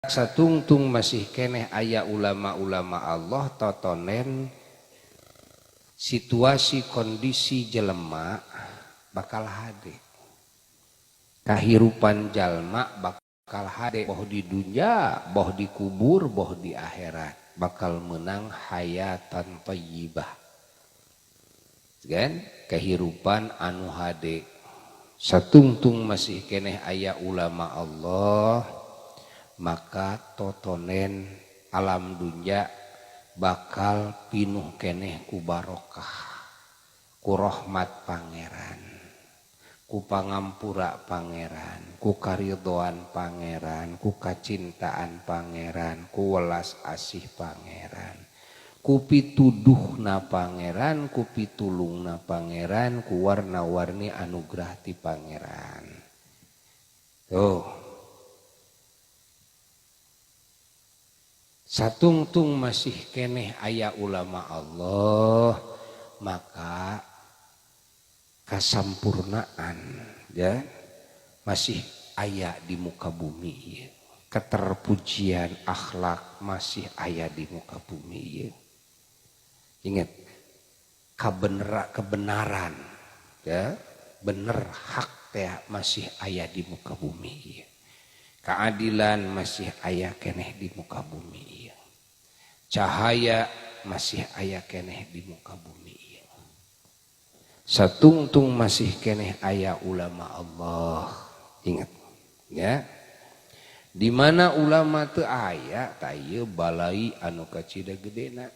Satungtung masih keneh aya ulama-ulama Allah, totonen situasi kondisi jelema bakal hade, kahirupan jalma bakal hade, boh di dunya, boh di kubur, boh di akhirat, bakal menang hayatan thayyibah kan, kehirupan anu hade. Satungtung masih keneh aya ulama Allah, maka totonen alam dunya bakal pinuh keneh ku barokah, ku rahmat Pangeran, ku pangampura Pangeran, ku karidhoan Pangeran, ku kacintaan Pangeran, ku welas asih Pangeran, ku pituduhna Pangeran, ku pitulungna Pangeran, ku warna-warni anugerah ti Pangeran. Tuh. Satungtung masih keneh aya ulama Allah, maka kasampurnaan ya masih aya di muka bumi ieu. Keterpujian akhlak masih aya di muka bumi ieu. Ingat, kebenaran ya, bener hak teh masih aya di muka bumi ieu. Keadilan masih aya keneh di muka bumi ieu. Cahaya masih aya keneh di muka bumi ieu. Satungtung masih keneh aya ulama Allah. Ingat ya. Di mana ulama teu aya, tah ieu balai anu kacida gedena.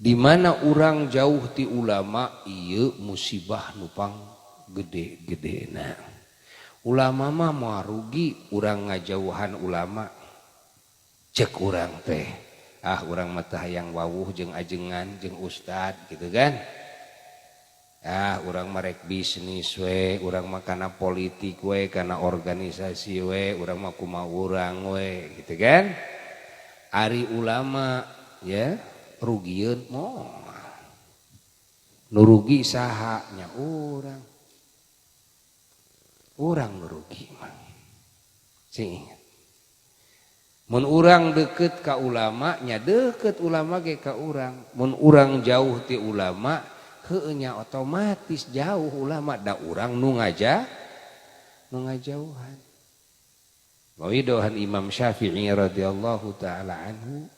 Di mana urang jauh ti ulama, ieu musibah nu pang gede-gedena. Ulama mah moal rugi urang ngajauhan ulama. Cek urang teh, ah urang mah teu hayang wawuh jeung ajengan jeung ustad gitu kan. Ah urang mah rek bisnis we, urang mah kana politik we, kana organisasi we, urang mah kumaha urang we gitu kan. Ari ulama ya rugieun moal. Nu rugi saha nya urang. Urang nu rugi mah. Sing ingat. Mun urang deket ka ulama nya deket ulama ge ka urang. Mun urang jauh ti ulama heueuh nya otomatis jauh ulama, da urang nu nu ngajauhan. Mawidohan Imam Syafi'i radhiyallahu taala anhu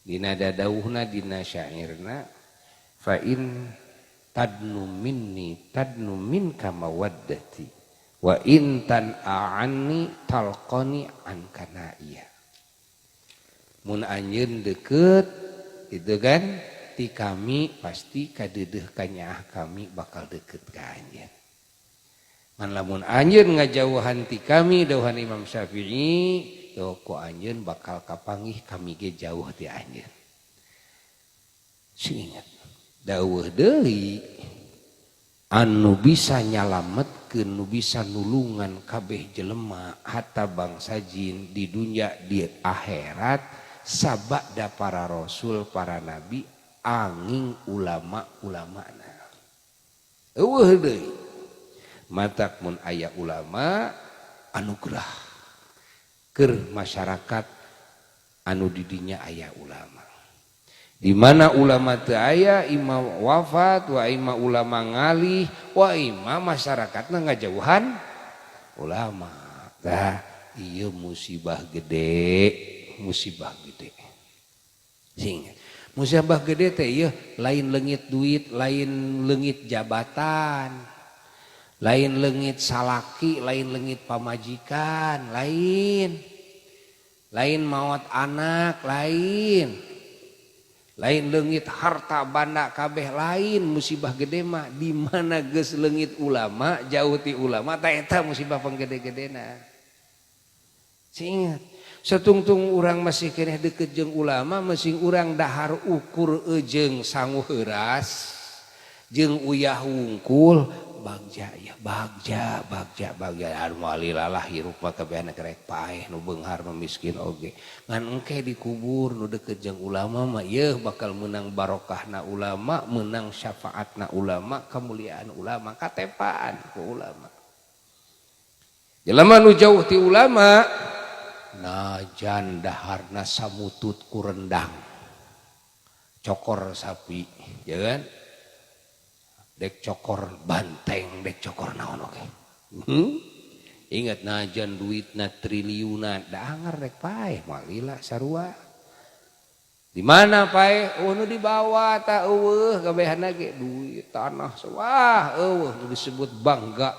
dina dadauhna dina syairna, fa in tadnu minni tadnu minka mawaddati wa in tan'anni talqani anka na'iya. Mun anjeun deket gitu kan ti kami, pasti kadeudeuh kanyaah kami bakal deket ka anjeun. Ngan lamun anjeun ngajauhan ti kami, dawuhan Imam Syafi'i, tuh ku anjeun bakal kapanggih kami ge jauh ti anjeun. Sing ingat, dawuh deui anu bisa nyalametkeun, nu bisa nulungan kabeh jelema hatta bangsa jin di dunia di akhirat sabada para rasul, para nabi, angin ulama-ulamana. Eueuh deui. Matak mun aya ulama anugerah keur masyarakat anu didinya aya ulama. Di mana ulama teu aya, ima wafat, wa ima ulama ngalih, wa ima masyarakatna ngajauhan ulama. Tah ieu musibah gede, musibah gede. Sing musibah gede teh ieu lain leungit duit, lain leungit jabatan, lain leungit salaki, lain leungit pamajikan, lain. Lain maot anak, lain. Lain leungit harta banda kabeh, lain. Musibah gede mah di mana geus leungit ulama, jauh ti ulama, tah eta musibah panggede-gedena. Sing ingat, satungtung urang masih keneh deket jeung ulama, masih urang dahar ukur jeung sangu heuras jeung uyah wungkul, bagja ya, bagja, bagja, bagja. Anu moal lah hirup mah kabehana kerek paeh, nu beunghar nu miskin oge. Ngan engke dikubur nu deket jeung ulama mah yeuh bakal meunang barokahna ulama, meunang syafaatna ulama, kemuliaan ulama, katepaan ku ulama. Jelema nu jauh ti ulama Najan daharna samutut ku rendang cokor sapi, ya kan? Dek cokor banteng, dek cokor naon oke. Ingat najan duitna triliunan, da anger rek paeh moal lila sarua. Di mana paeh? Oh, nu dibawa ta eueuh kabehana ge duit tanah wah eueuh nu disebut bangga,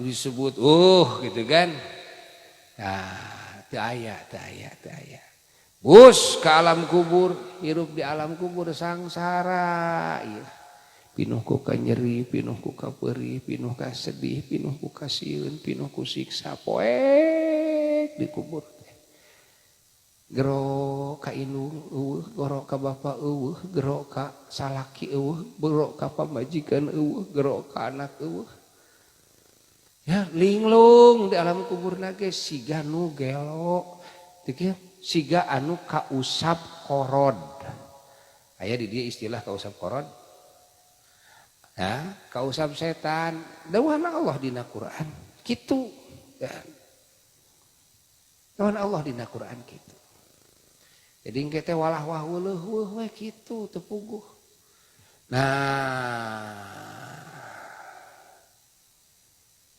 nu disebut gitu kan. Nah, teu aya, teu aya, teu aya. Bus ke alam kubur, hirup di alam kubur sangsara ieu. Pinuh ku kanyeri, pinuh ku kapeurih, pinuh ka sedih, pinuh ku kasieun, pinuh ku siksa poek di kubur teh. Gero ka indung eueuh, gero ka bapa eueuh, gero ka salaki eueuh, gero ka pamajikan eueuh, gero ka anak eueuh. Ya linglung di alam kuburna ge siga nu gelo, teu siga anu kausap korod. Aya di dieu istilah kausap korod. Ya, kausap setan. Dawuhna Allah dina Quran kitu. Ya. Dawuhna Allah dina Quran kitu. Jadi engke teh walah wah weuleuh we kitu teu puguh. Nah,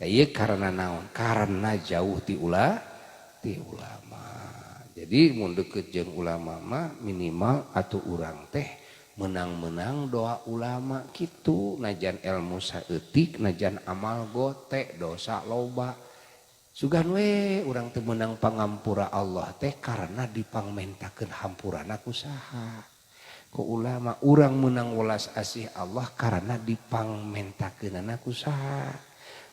ieu karena naon? Karena jauh ti ulama. Jadi mun deukeut jeung ulama mah minimal atuh urang teh menang-menang doa ulama kitu, najan ilmu saeutik, najan amal gote, dosa loba. Sugan we urang teu meunang pangampura Allah teh karena dipangmentakeun hampurana ku saha? Ku ulama. Urang meunang welas asih Allah karena dipangmentakeunana ku saha?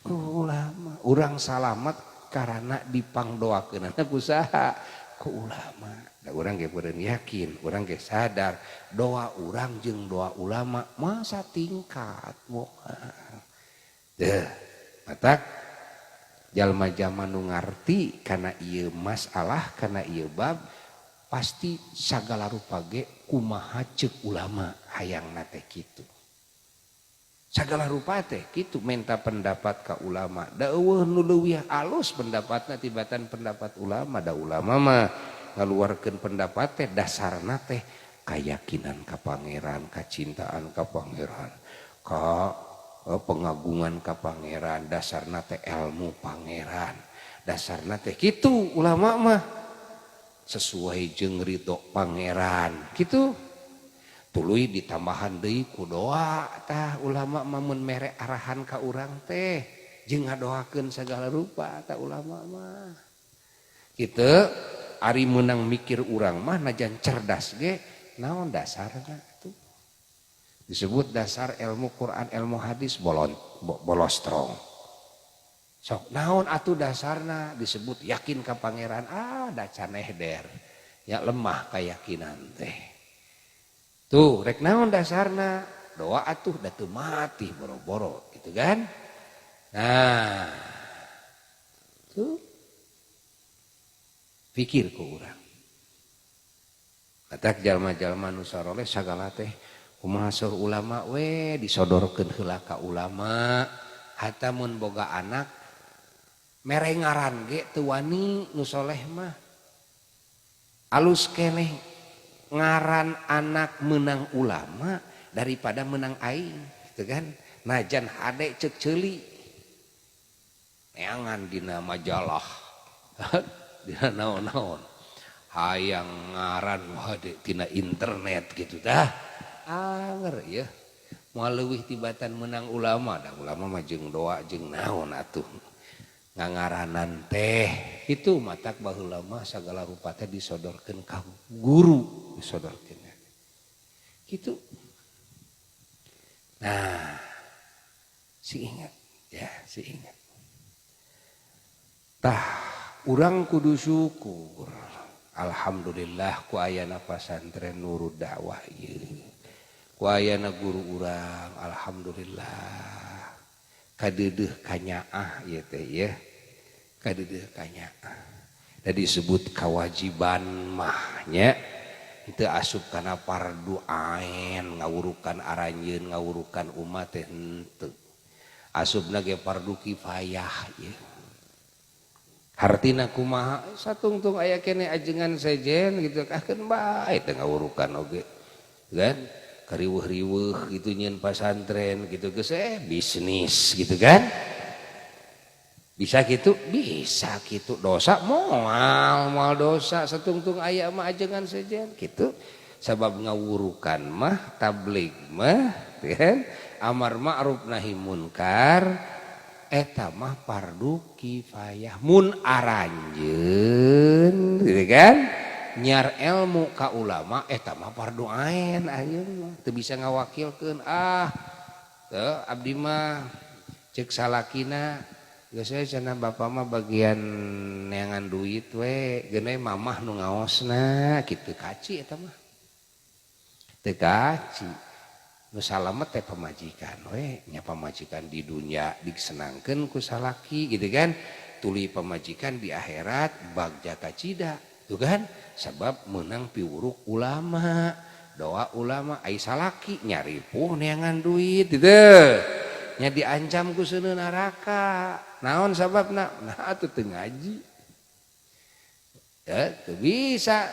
Ku ulama. Urang salamet karena dipangdoakeunana ku saha? Ku ulama. Da urang ge beureun yakin, urang ge sadar doa urang jeung doa ulama masa tingkat moal. Deuh, matak jalma-jalma nu ngarti kana ieu masalah, kana ieu bab pasti sagala rupa ge kumaha ceuk ulama hayangna teh kitu. Sagala rupa teh kitu menta pendapat ka ulama. Da eueuh nu leuwih alus pendapatna tibatan pendapat ulama. Da ulama mah ngaluarkeun pendapat teh dasarna teh kayakinan ka pangeran, kacintaan ka pangeran, ka pengagungan ka pangeran, dasarna teh ilmu pangeran, dasarna teh kitu ulama mah sesuai jeung ridho pangeran kitu. Tuluy ditambahan deui ku doa tah ulama mah mun mere arahan ka urang teh jeung ngadoakeun sagala rupa tah ulama mah. Kitu ari meunang mikir urang mah najan cerdas ge naon dasarna atuh. Disebut dasar ilmu Quran, ilmu hadis bolostrong. Sok naon atuh dasarna disebut yakin ka pangeran, ah da caneh der. Ya lemah keyakinan teh. Tuh rek naon dasarna doa atuh da teu mati boro-boro gitu kan. Nah, tuh pikir ku urang. Katak jalma-jalma nu saroleh sagala teh kumaha saur ulama we disodorkeun heula ka ulama. Hatta mun boga anak mere ngaran ge teu wani nu soleh mah. Alus keneh ngaran anak menang ulama daripada menang aing gitu kan. Najan hade ceuk ceuli neangan dina majalah dina naon-naon hayang ngaran hade tina internet gitu dah anger ya moal leuwih tibatan menang ulama. Da ulama mah jeung doa jeung naon atuh ngangaranan teh itu matak baheula mah sagala rupa teh disodorkeun ka guru, disodorkeun kitu. Nah, si ingat ya, si ingat tah urang kudu syukur alhamdulillah ku ayana pasantren Nurud Dakwah ieu, ku ayana guru urang alhamdulillah kadeudeuh kanyaah ieu teh ya, kadeudeuh kanyaah. Da disebut kewajiban mah nya teu asup kana fardu ain ngawurukan aranjeun ngawurukan umat teh henteu. Asupna ge fardu kifayah ieu. Hartina kumaha satungtung aya keneh ajengan sejen gitu ah keun bae teu ngawurukan oge kan kariweuh-riweuh gitu nyieun pasantren gitu geus bisnis gitu kan. Bisa gitu, bisa gitu. Dosa moal moal dosa satungtung aya mah ajengan sejen gitu. Sabab ngawurukan mah tabligh mah kan amar ma'ruf nahi munkar eta mah fardu kifayah mun aranjeun gitu kan nyiar ilmu ka ulama eta mah fardu ain anjeun mah teu bisa ngawakilkeun ah teu abdi mah ceuk salakina geus we cenah bapa mah bagian neangan duit we geuneh mamah nu ngaosna kitu kaci eta mah teu kaci. Nu salamet teh pamajikan we nya, pamajikan di dunia disenangkeun ku salaki gitu kan, tuluy pamajikan di akhirat bagja kacida tuh kan sebab menang piwuruk ulama, doa ulama. Ai salaki nyaripuh neangan duit gitu nya diancam ku seuneu neraka. Naon sababna? Nah atuh teu ngaji ya teu bisa.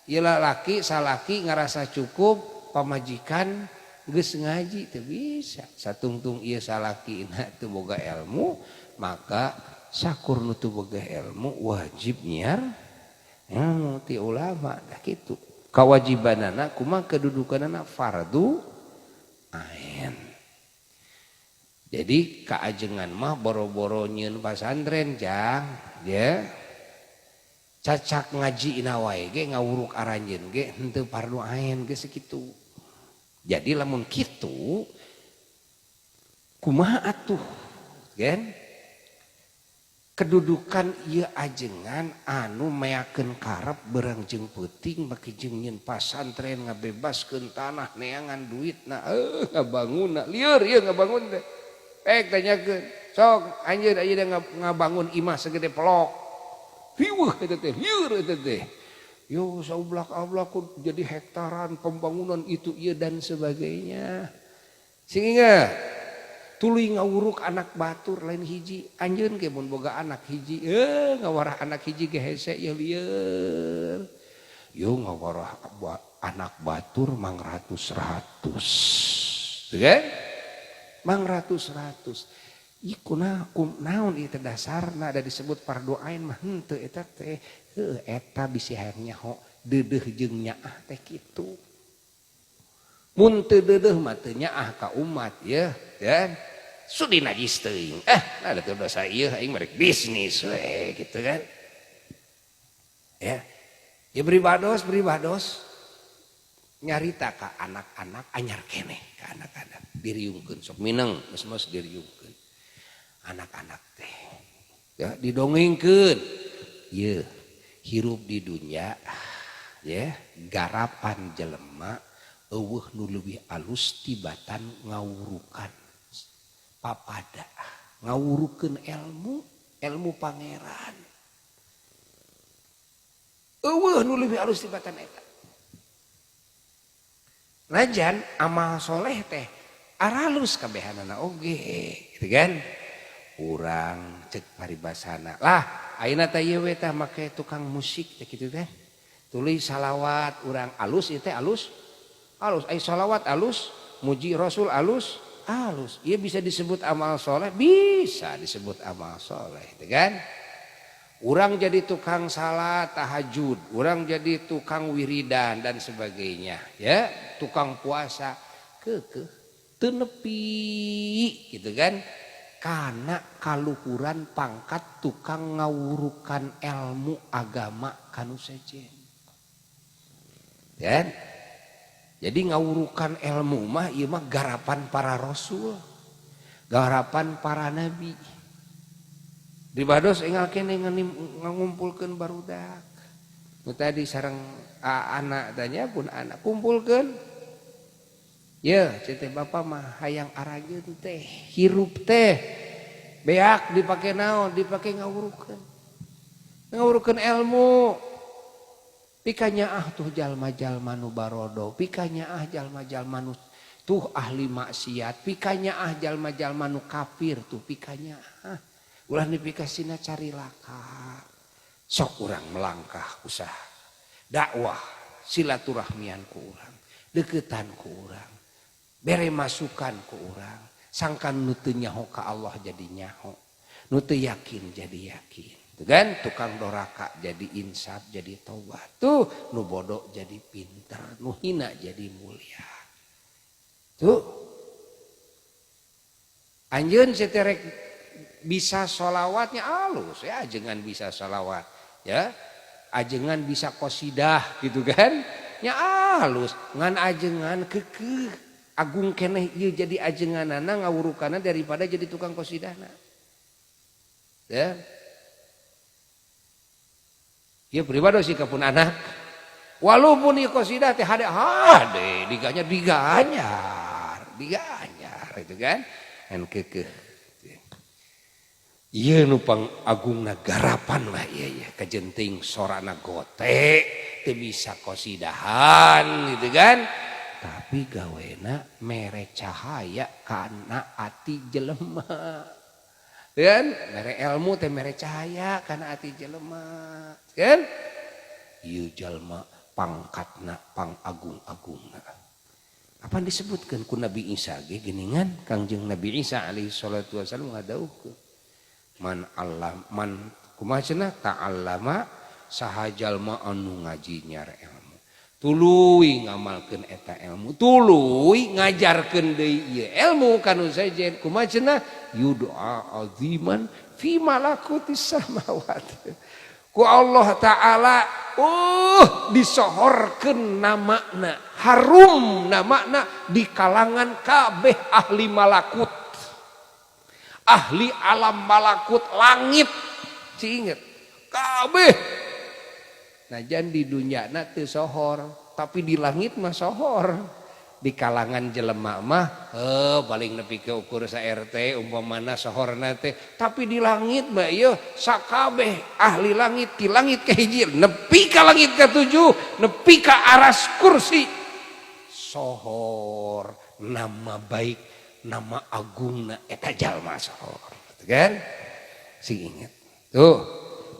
Ieu lalaki salaki ngarasa cukup pamajikan geus ngaji teu bisa. Satungtung ieu salakina teu boga ilmu maka sakur nu teu boga ilmu wajib nyiar ilmu ti ulama. Dah kitu kawajibanana kumaha kedudukanana fardu ain. Jadi kaajengan mah boro-boro nyieun pasantren jang ya cacak ngaji ina wae ge ngawuruk aranjeun ge henteu fardu ain ge sakitu. Jadi lamun kitu kumaha atuh gen kedudukan ieu ajengan anu meakeun karep beurang jeung peuting baki jeung nyieun pasantren ngabebaskeun tanah neangan duitna ngabangunna lieur ieu ngabangun teh. Tanyakeun sok anjeun ayeuna ngabangun imah segede pelok riweuh eta teh lieur eta teh yo saublak-ablak jadi hektaran pembangunan itu ieu dan sebagainya. Sing ingat tuluy ngawuruk anak batur lain hiji anjeun ge mun boga anak hiji ngawarah anak hiji ge hese ieu lieur yo ngawarah anak batur mangratus-ratus kan mangratus-ratus. Iku naon ieu teh dasarna da disebut fardu ain mah henteu eta teh heuh eta bisi hayang nyaho deudeuh jeung nyaah teh kitu. Mun teu deudeuh mah teu nyaah ka umat yeuh kan sudi najis teuing nah da teu dosa ieu aing mah rek bisnis we gitu kan ya. Ya beribados nyarita ka anak-anak anyar keneh ka anak-anak diriungkeun sok mineng geus diriungkeun anak-anak teh ya didongengkeun yeuh hirup di dunia ya garapan jelema eueuh nu leuwih alus tibatan ngawurukan papada ngawurukeun ilmu ilmu pangeran eueuh nu leuwih alus tibatan eta. Najan amal soleh teh aralus kabehanana oge gitu kan. Urang cek paribasana lah ayeuna teh ieu we tah make tukang musik teh kitu teh tuluy salawat urang alus ieu teh alus alus ai salawat alus muji rasul alus alus ieu bisa disebut amal soleh, bisa disebut amal soleh gitu kan. Urang jadi tukang salat tahajud, urang jadi tukang wiridan dan sebagainya ya, tukang puasa keukeuh teu nepi gitu kan kana kaluhuran pangkat tukang ngawurukan ilmu agama kanu sejen. Kan? Jadi ngawurukan ilmu mah ieu mah garapan para rasul, garapan para nabi. Dibados enggal kene ngumpulkeun barudak. Nu tadi sareng anak tanya pun anak kumpulkeun. Ye, cete bapa mah hayang arageun teh, hirup teh. Beak dipake naon? Dipake ngawurukeun. Ngawurukeun ilmu. Pikanya ah tuh jalma-jalma nu barodo, pikanya ah jalma-jalma nu tuh ahli maksiat, pikanya ah jalma-jalma nu kafir tuh pikanya ah. Ulah nepi ka sina carilaka. Sok urang melangkah usaha dakwah, silaturahmian ku urang, deketan ku urang, bere masukan ku urang, sangkan nu teu nyaho ka Allah jadi nyaho, nu teu yakin jadi yakin. Tuh kan, tukang doraka jadi insaf, jadi tobat. Tuh, nu bodoh jadi pinter, nu hina jadi mulia. Tuh. Anjeun seterek bisa sholawatnya alus ya, ajengan bisa sholawat ya, ajengan bisa qosidah gitu kan nya, alus ngan ajengan kekeh agung keneh ieu jadi ajenganana ngawurukana daripada jadi tukang qosidahna ya. Ieu pribados sih pun anak, walaupun ieu qosidah teh hade hade diganyar diganyar diganyar itu kan, ngan kekeh. Ieu nu pang agungna garapan lah ieu ya, kajenting sorana gote, teu bisa qosidahan gitu kan, tapi gawena mere cahaya kana ati jelema kan, mere ilmu teh mere cahaya kana ati jelema kan. Ieu jalma pangkatna pang agung-agungna. Apa disebutkan ku Nabi Isa ge geuningan? Kangjeng Nabi Isa alaihi salatu wasallam ngadawuhkeun, man Allah man kumaha cenah, ta'allama, saha jalma anu ngaji nyiar ilmu, tuluy ngamalkeun eta ilmu, tuluy ngajarkeun deui ieu ilmu ka nu sejen, kumaha cenah, yud'a aziman fi malakutis samawati, ku Allah Ta'ala disohorkeun namana, harum namana di kalangan kabeh ahli malakut, ahli alam malakut langit. Inget kabeh. Najan di dunia na teu sohor, tapi di langit mah sohor. Di kalangan jelema mah paling nepi ke ukur sa RT umpamana sohorna teh, tapi di langit mah ieu sakabeh ahli langit, di langit ke hiji nepi ka langit ke tujuh, nepi ka aras kursi, sohor nama baik, nama agungna eta jalma sohor kan. Sing inget tuh,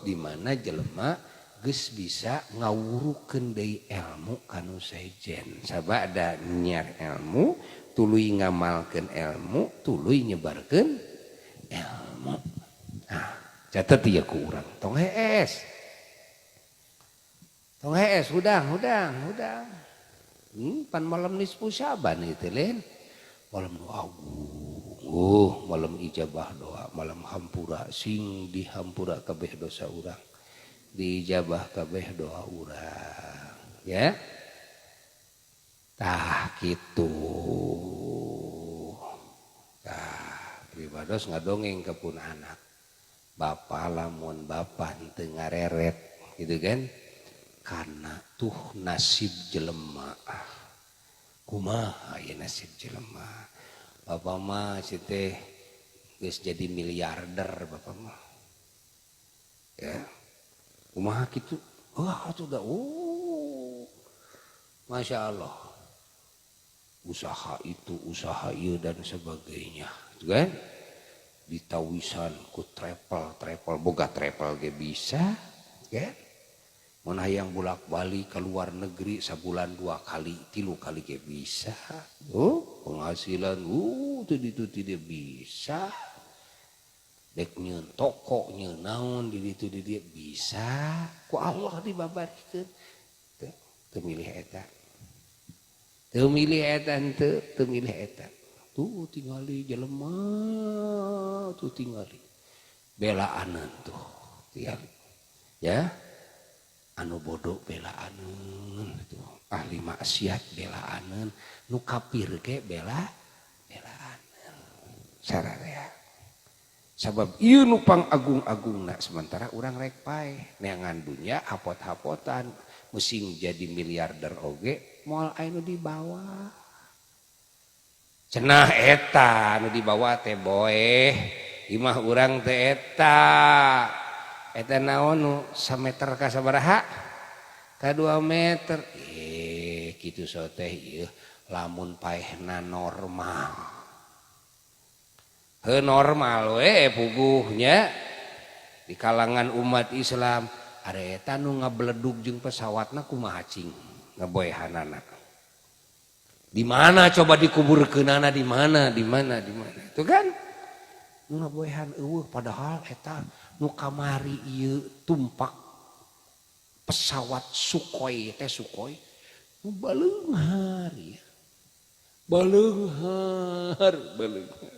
di mana jelema geus bisa ngawurukeun deui ilmu kanu sejen, sabada nyiar ilmu, tuluy ngamalkeun ilmu, tuluy nyebarkeun ilmu. Nah, catet ieu ku urang, tong hees, tong hees, hudang hudang hudang. Pan malam nisfu Syaban itu lain malam nu agung, malam ijabah doa, malam hampura, sing dihampura kabeh dosa urang, diijabah kabeh doa urang ya. Tah kitu. Tah, pribados ngadongeng ke pun anak, bapak lamun bapak henteu ngareret gitu kan, karena tuh nasib jelema, kumaha ya nasib jelema, bapak mah si teh geus jadi miliarder bapak mah ya, kumaha kitu. Wah, tuh dah, oh, masya Allah, usaha itu, usaha ieu dan sebagainya gitu kan, ditawisan ku travel, travel boga travel ge bisa kan, mun hayang bolak-balik ke luar negeri sabulan dua kali, tilu kali ge bisa. Oh, penghasilan tuh itu tidak bisa, dek nyeun toko, nyeun naon di ditu di dieu bisa, ku Allah dibabarikeun. Teu teu milih eta, teu milih eta, henteu teu milih eta. Tuh tingali jelema tuh, tingali belaaneun tuh, tingali ya, anu bodoh belaaneun tuh, ahli maksiat belaaneun, nu kafir ge bela belaaneun sararea, sabab ieu nu pang agung-agungna. Sementara urang rek paeh neangan dunya hapot-hapotan, musing jadi miliarder oge moal aya nu dibawa cenah. Eta nu dibawa teh boeh imah urang teh, eta eta naon nu sameter ka sabaraha, ka 2 meter, kitu. So teh ieu lamun paehna normal. Heuh, normal we puguhnya di kalangan umat Islam. Ada eta nu ngabeledug jeung pesawatna, kumaha cing ngaboehanana? Di mana coba dikuburkeunana? Di mana, di mana, di mana? Itu kan nu ngaboehan euweuh, padahal eta nu kamari ieu tumpak pesawat Sukhoi teh, Sukhoi nu baleunghar ya, baleunghar, baleunghar.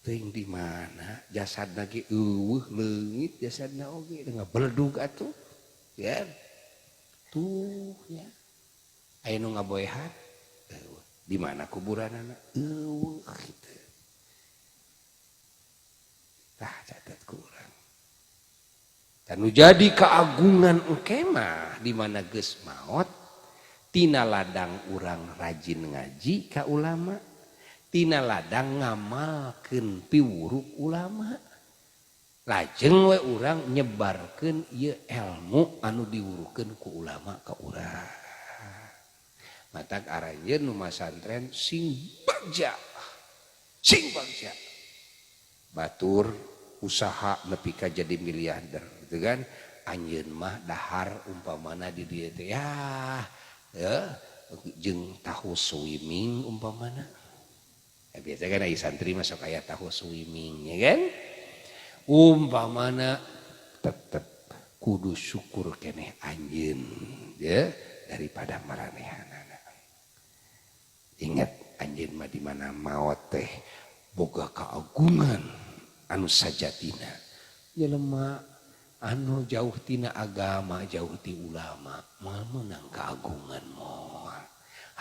Teuing di mana jasadna ge euweuh, leungit jasadna oge, ngabeledug atuh ya. Tuh ya, aya nu ngaboehan euweuh. Di mana kuburanana? Euweuh kitu. Tah, catat ku urang. Dan nu jadi keagungan engke mah di mana geus maot, tina ladang urang rajin ngaji ka ulama, tina ladang ngamalkeun piwuruk ulama, lajeng we urang nyebarkeun ieu ilmu anu diwurukeun ku ulama ka urang. Matak aranjeun nu masantren sing bagja, sing bagja. Batur usaha nepi ka jadi miliarder gitu kan. Anjeun mah dahar umpamana di dieu teh ya, ya jeung tahu swimming umpamana ya, biasa kan aya santri masuk aya tahu swimming ya kan. Umpamana tetep kudu syukur keneh anjeun ya daripada maranehanana. Ingat, anjeun mah di mana maot teh boga keagungan anu sajatina. Jelema anu jauh tina agama, jauh ti ulama, moal meunang keagungan, moal.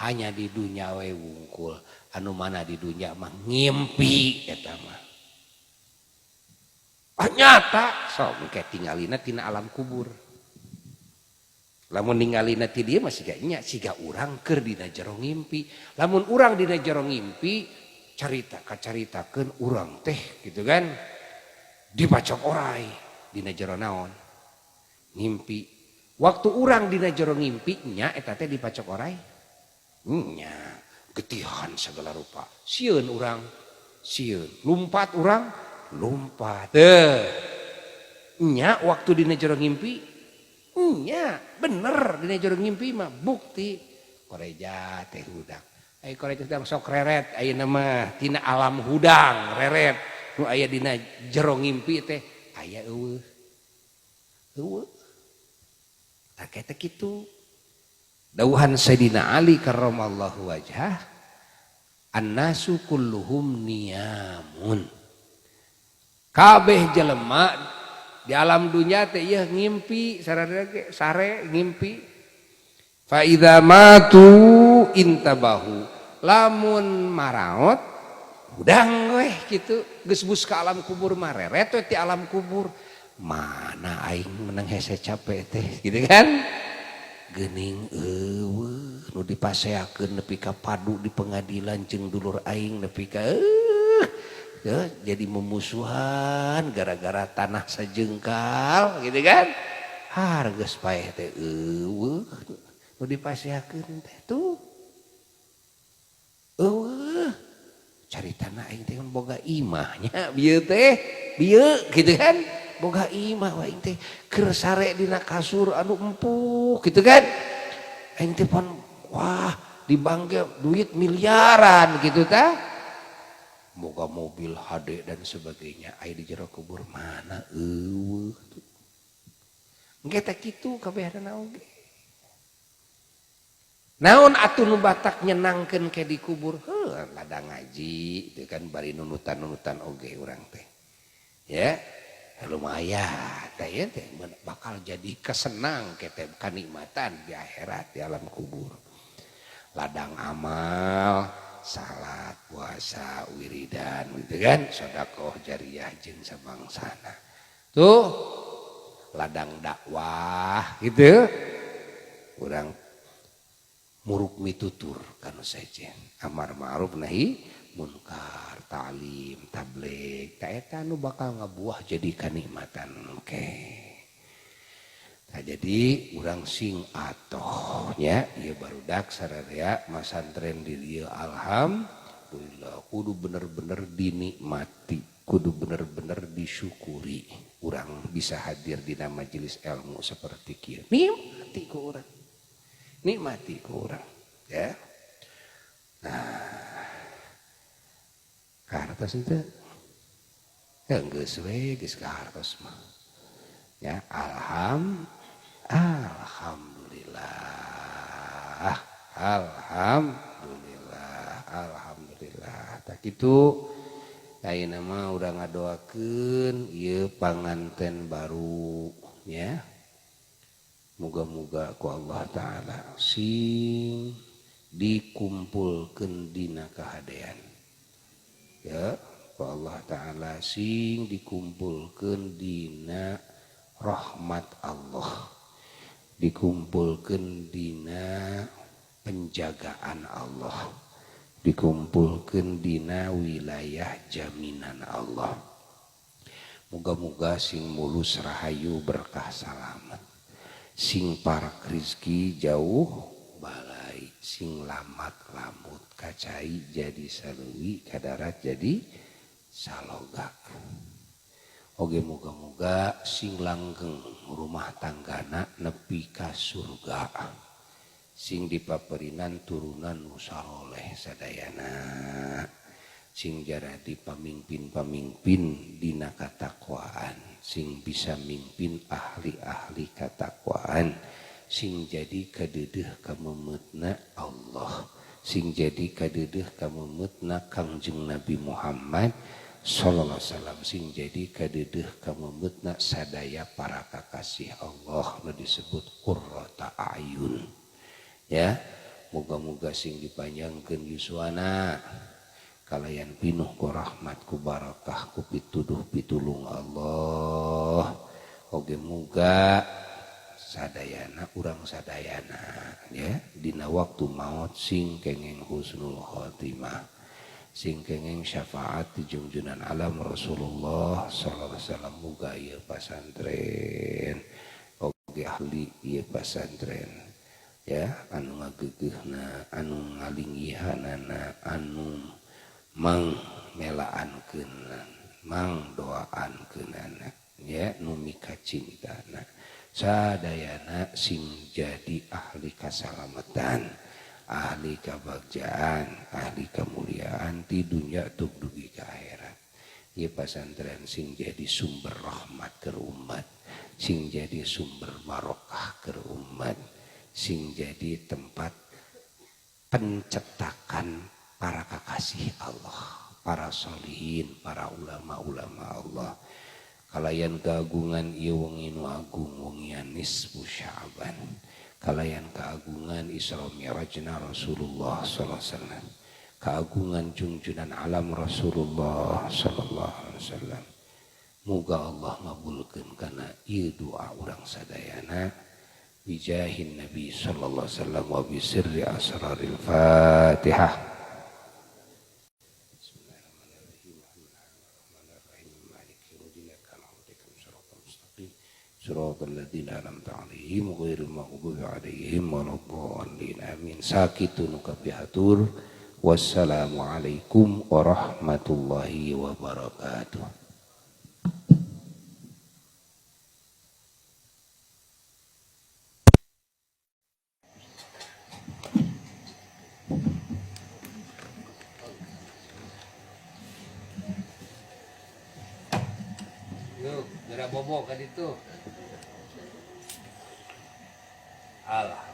Hanya di dunia we wungkul, anu mana di dunia mah ngimpi eta mah. Ah, nyata sok engke tingalina tina alam kubur. Lamun ningalina ti dieu mah siga nya, siga urang keur dina jero ngimpi. Lamun urang dina jero ngimpi carita kacaritakeun urang teh gitu kan, dibacok orai dina jero naon ngimpi. Waktu urang dina jero ngimpi nya eta teh dipacok orai nya, getihan segala rupa, sieun urang, sieun, lumpat urang, lumpat teh nya. Waktu dina jero ngimpi nya bener, dina jero ngimpi mah bukti koreja teh hudang. Ai koreja hudang sok reret ayeuna mah tina alam hudang reret nu aya dina jero ngimpi teh aya euweuh? Euweuh. Tah, eta kitu dawuhan Sayyidina Ali karramallahu wajhah, annasu kulluhum niyamun. Kabeh jelema di alam dunia teh ieu ngimpi, sararea ge sare ngimpi. Fa idza matu intabahu, lamun maraot hudang weh kitu, geus bus ka alam kubur mah reret we ti alam kubur. Mana aing menang hese capek teh gitu kan, geuning euweuh nu dipaseakeun nepi ka padu di pengadilan jeung dulur aing, nepi ka ya, jadi memusuhan gara-gara tanah sajengkal gitu kan. Harga paeh teh euweuh nu dipaseakeun teh tuh, euweuh. Caritana aing teh boga imahnya bieu teh bieu gitu kan, boga imah aing teh, keur sare dina kasur anu empuk gitu kan. Aing teh pan wah di bank duit miliaran gitu tah, boga mobil HD dan sebagainya. Aya di jero kubur mana? Euweuh. Engke teh kitu kabehna oge. Naon atuh nu batak nyenangkeun ke di kubur? Heuh, ladang ngaji itu kan, bari nunutan-nunutan oge urang teh ya lumayan teh ya teh, bakal jadi kesenang ke teh, kanikmatan di akhirat, di alam kubur. Ladang amal, salat, puasa, wiridan gitu kan, sodakoh jariah jeung sabangsana tuh, ladang dakwah gitu, urang muruk mitutur kanu sejen, amar ma'ruf nahi munkar, ta'lim, tabligh. Ta eta nu bakal ngabuah jadi kanikmatan oke. Nah, jadi urang sing atoh nya ieu barudak sararea masantren di dieu. Alhamdulillah. Alhamdulillah kudu bener-bener dinikmati, kudu bener-bener disyukuri. Urang bisa hadir dina majelis ilmu seperti kieu. Nikmati ku urang. Nikmati ku urang, ya. Nah, kahartos henteu? Geus we geus kahartos mah. Ya, alhamdulillah. Alhamdulillah, alhamdulillah. Tak kitu ayeuna mah urang ngadoakeun ieu panganten baru ya. Muga-muga ku Allah Ta'ala sing dikumpulkeun dina kahadean. Ya, ku Allah Ta'ala sing dikumpulkeun dina rahmat Allah. Dikumpulkeun dina penjagaan Allah, dikumpulkeun dina wilayah jaminan Allah. Muga-muga sing mulus rahayu berkah salamet, sing parak rizki jauh balai, sing lamat lamut kacai jadi saleuwi kadarat jadi salogak. Oge muga-muga sing langgeng rumah tanggana nepi ka surga, sing dipaperinan turunan nu saroleh sadayana, sing jaradi pamimpin-pamimpin dina katakwaan, sing bisa mimpin ahli-ahli katakwaan, sing jadi kadeudeuh kamemetna Allah, sing jadi kadeudeuh kamemetna Kangjeng Nabi Muhammad sallallahu alaihi wasallam, sing jadi kadeudeuh kamemetna sadaya para kakasih Allah nu disebut qurrata a'yun. Ya, moga-moga sing dipanjangkeun yuswana kalayan pinuh ku rahmat ku barakah ku pituduh pitulung Allah. Oge muga sadayana urang sadayana ya dina waktu maut sing kenging husnul khotimah, sing kenging syafaat di junjunan alam Rasulullah sallallahu alaihi wasallam. Muga ieu pasantren oge ahli ieu pasantren ya, anu ngagegeuhna, anu ngalinggihanana, anu mang melaankeunna, mang doaankeunana ya, nu mikacintana sadayana sing jadi ahli kasalamatan, ahli kabagjaan, ahli kemuliaan ti dunya tuk dugi ka akhirat. Ieu pasantren sing jadi sumber rahmat keur umat, sing jadi sumber barokah keur umat, sing jadi tempat pencetakan para kakasih Allah, para solihin, para ulama-ulama Allah. Kalayan keagungan ieu wengi nu agung, wengian nisfu Sya'ban. Kalayan keagungan Isra Mi'rajna Rasulullah sallallahu alaihi wasallam. Keagungan junjunan alam Rasulullah sallallahu alaihi wasallam. Muga Allah ngabulkeun kana ieu doa urang sadayana. Bijahin Nabi sallallahu alaihi wasallam wa bi sirri asraril Fatihah. Bismillahirrahmanirrahim. Alhamdulillahirabbil maliki yaumiddin. Siratal ladzina an'amta 'alaihim ghairil maghdubi 'alaihim waladdallin. Amin. Sakitu nu kapihatur. Wassalamualaikum warahmatullahi wabarakatuh. Yuk, gerak bobo kan itu. Alhamdulillah.